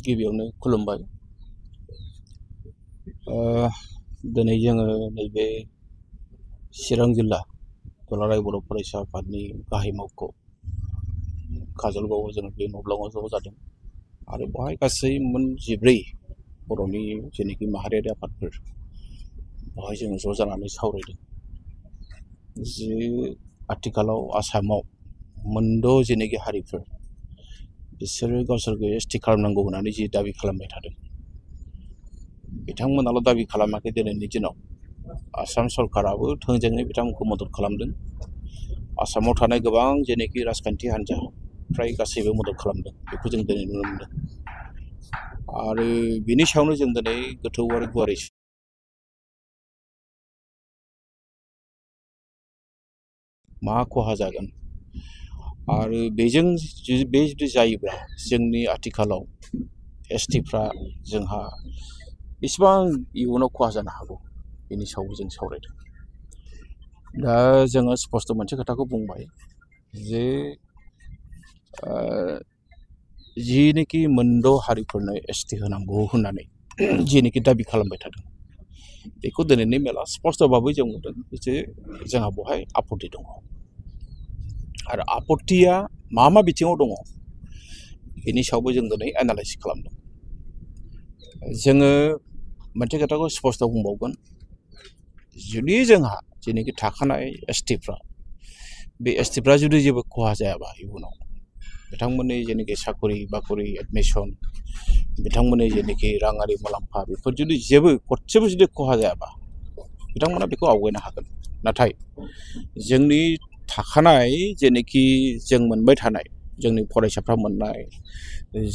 गिबियावनो खुलुमबाय। दिनै जोङो नैबे चिरां जिल्ला दुलाराय बर' फरायसा आफादनि गाहाय मावख' काजलगावआव जों बे न'ब्लाङाव ज' जादों आरो बेवहाय गासै मोन 14 बर'नि जेनाखि माहारियारि आफादफोर बेवहाय जोङो ज' जानानै सावरायदों। जे आथिखालाव आसामाव मोनद' जेनाखि हारिफोर बिसोरो गावसोरखौ एसटि खालामनांगौ होननानै जि दाबि खालामबाय थादों, बिथांमोनाल' दाबि खालामाखै। दिनैनि दिनाव आसाम सरकाराबो थोंजोङै बिथांमोनखौ मदद खालामदों। आसामाव थानाय गोबां जेनाखि राजखान्थि हान्जा फ्राय गासैबो मदद खालामदों, बेखौ जों दिनै नुनो मोनदों। आरो बिनि सायावनो जों दिनै गोथौ आरो गुवारै मा खहा जागोन आरो बेजों जुदि जायोब्ला जोंनि आथिखालाव एसटिफ्रा जोंहा बेसेबां इयुनाव खहा जानो हागौ, बेनि सायावबो जों सावरायदों। दा जोङो स्पष्ट मोनसे खोथाखौ बुंबाय जे जिनेखि मोनद' हारिफोरनो एसटि होनांगौ होननानै जेनेखि दाबि खालामबाय थादों, बेखौ दिनैनि मेला स्पष्टभाबै जों नुदों जे जोंहा बेवहाय आपत्ति दङ। आरो आपत्तिया मा बिथिङाव दङ बेनि सायावबो जों दिनै एनालाइज खालामदों। जोङो मोनसे खोथाखौ स्पष्ट बुंबावगोन, जुदि जोंहा जेनेखि थाखानाय एसटिफ्रा बे एसटिफ्रा जुदि जेबो खहा जायाबा इयुनाव बिथांमोननि जेनेखि साखरि बाखरि एडमिसन, बिथांमोननि जेनेखि राङारि मुलाम्फा, बेफोर जुदि जेबो गरसेबो जुदि खहा जायाबा बिथांमोना बेखौ आवगायनो हागोन। नाथाय जोंनि थाखानाय जेनेखि जों मोनबाय थानाय, जोंनि फरायसाफ्रा मोननाय,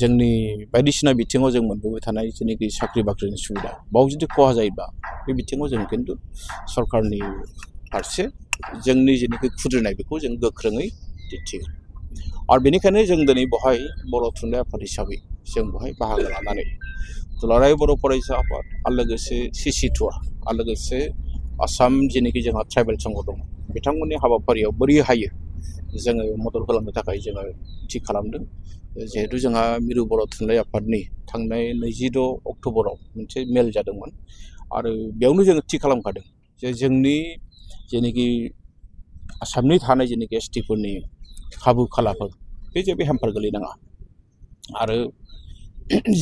जोंनि बायदिसिना बिथिङाव जों मोनबोबाय थानाय जेनेखि साख्रि बाख्रिनि सुबिदा, बाव जुदि खहा जायोबा बे बिथिङाव जों खिन्थु सरकारनि फारसे जोंनि जेनेखि खुद्रिनाय बेखौ जों गोख्रोङै दिन्थिगोन। आरो बेनिखायनो जों दिनै बेवहाय बर' थुनलाइ आफाद हिसाबै जों बेवहाय बाहागो लानानै दुलाराय बर' फरायसा आफाद आरो लोगोसे CC2 आरो लोगोसे आसाम जेनेखि जोंहा ट्राइबेल संघ दङ, बिथांमोननि हाबाफारियाव बोरै हायो जोङो मदद खालामनो थाखाय जोङो थि खालामदों। जिहेतु जोंहा मिरु बर' थुनलाइ आफादनि थांनाय 26 अक्ट'बराव मोनसे मेल जादोंमोन आरो बेयावनो जोङो थि खालामखादों जे जोंनि जेनेखि आसामनि थानाय जेनेखि एसटिफोरनि खाबु खालाफोर बे जेबो हेम्पार गोलैनाङा। आरो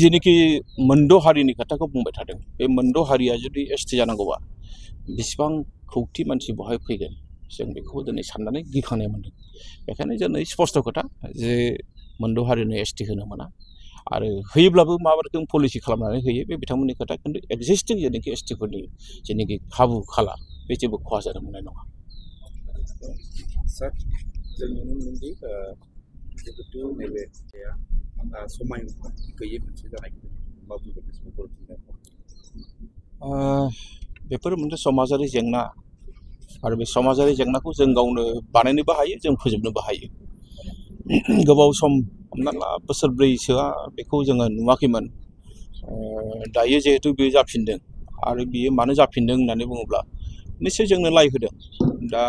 जेनेखि मोनद' हारिनि खोथाखौ बुंबाय थादों, बे मोनद' हारिया जुदि एसटि जानांगौबा बेसेबां खौथि मानसि बेवहाय फैगोन, जों बेखौबो दिनै साननानै गिखांनाय मोनदों। बेखायनो दिनै स्पष्ट खोथा जे मोनद' हारिनो एसटि होनो मोना आरो होयोब्लाबो मा रोखोम पलिसि खालामनानै होयो बे बिथांमोननि खोथा, खिन्थु एक्जिस्टिं जेनेखि एसटिफोरनि जेनेखि खाबु खाला बे जेबो खहा जानो मोननाय नङा। सार, जों नुनो मोनदोंदि जिहेतु नैबे समाय गैयै मोनसे जानाय मा बुंगोन बे समाव बर' थुनलाइखौ? बेफोर मोनसे समाजारि जेंना आरो बे समाजारि जेंनाखौ जों गावनो बानायनोबो हायो, जों फोजोबनोबो हायो। गोबाव सम हमना ला बोसोरब्रैसोआ बेखौ जोङो नुवाखैमोन। दायो जिहेतु बेयो जाफिनदों आरो बियो मानो जाफिनदों होननानै बुङोब्ला निश्चय जोंनो लाइ होदों। दा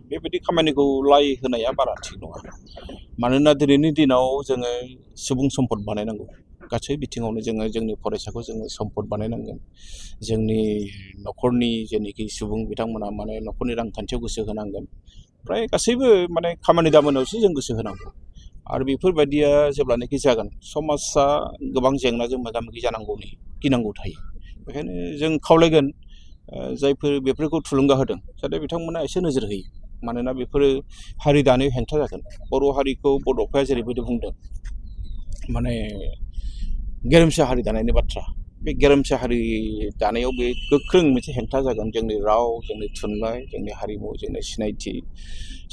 बेबायदि खामानिखौ लाइ होनाया बारा थिग नङा। मानोना दिनैनि दिनाव जोङो सुबुं सम्पद बानायनांगौ, गासै बिथिङावनो जोङो जोंनि फरायसाखौ जोङो सम्पद बानायनांगोन। जोंनि न'खरनि जेनेखि सुबुं बिथांमोना माने न'खरनि रांखान्थियाव गोसो होनांगोन। फ्राय गासैबो माने खामानि दामानियावसो जों गोसो होनांगौ। आरो बेफोरबायदिया जेब्लानाखि जागोन, समाजा गोबां जेंनाजों मोगा मोगि जानांगौनि गिनांगौ थायो। बेखायनो जों खावलायगोन जायफोर बेफोरखौ थुलुंगा होदों जाहाथे बिथांमोना एसे नोजोर होयो। मानोना बेफोरो हारि दानायाव हेंथा जागोन। बर' हारिखौ बड'फाया जेरैबायदि बुंदों माने गेरेमसा हारि दानायनि बाथ्रा, बे गेरेमसा हारि दानायाव बे गोख्रों मोनसे हेंथा जागोन। जोंनि राव, जोंनि थुनलाइ, जोंनि हारिमु, जोंनि सिनायथि,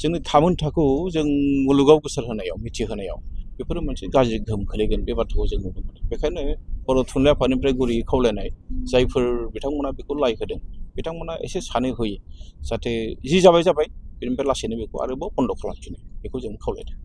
जोंनि थामोनथाखौ जों मुलुगाव गोसारहोनायाव, मिथिहोनायाव बेफोरो मोनसे गाज्रि गोहोम खोलैगोन, बे बाथ्राखौ जों नुनो मोनो। बेखायनो बर' थुनलाइ आफादनिफ्राय गुरैयै खावलायनाय, जायफोर बिथांमोना बेखौ लाइ होदों बिथांमोना एसे सानै हयै जाहाथे जि जाबाय बेनिफ्राय लासैनो बेखौ आरोबाव बन्द' खालामफिनो, बेखौ जों खावलायदों।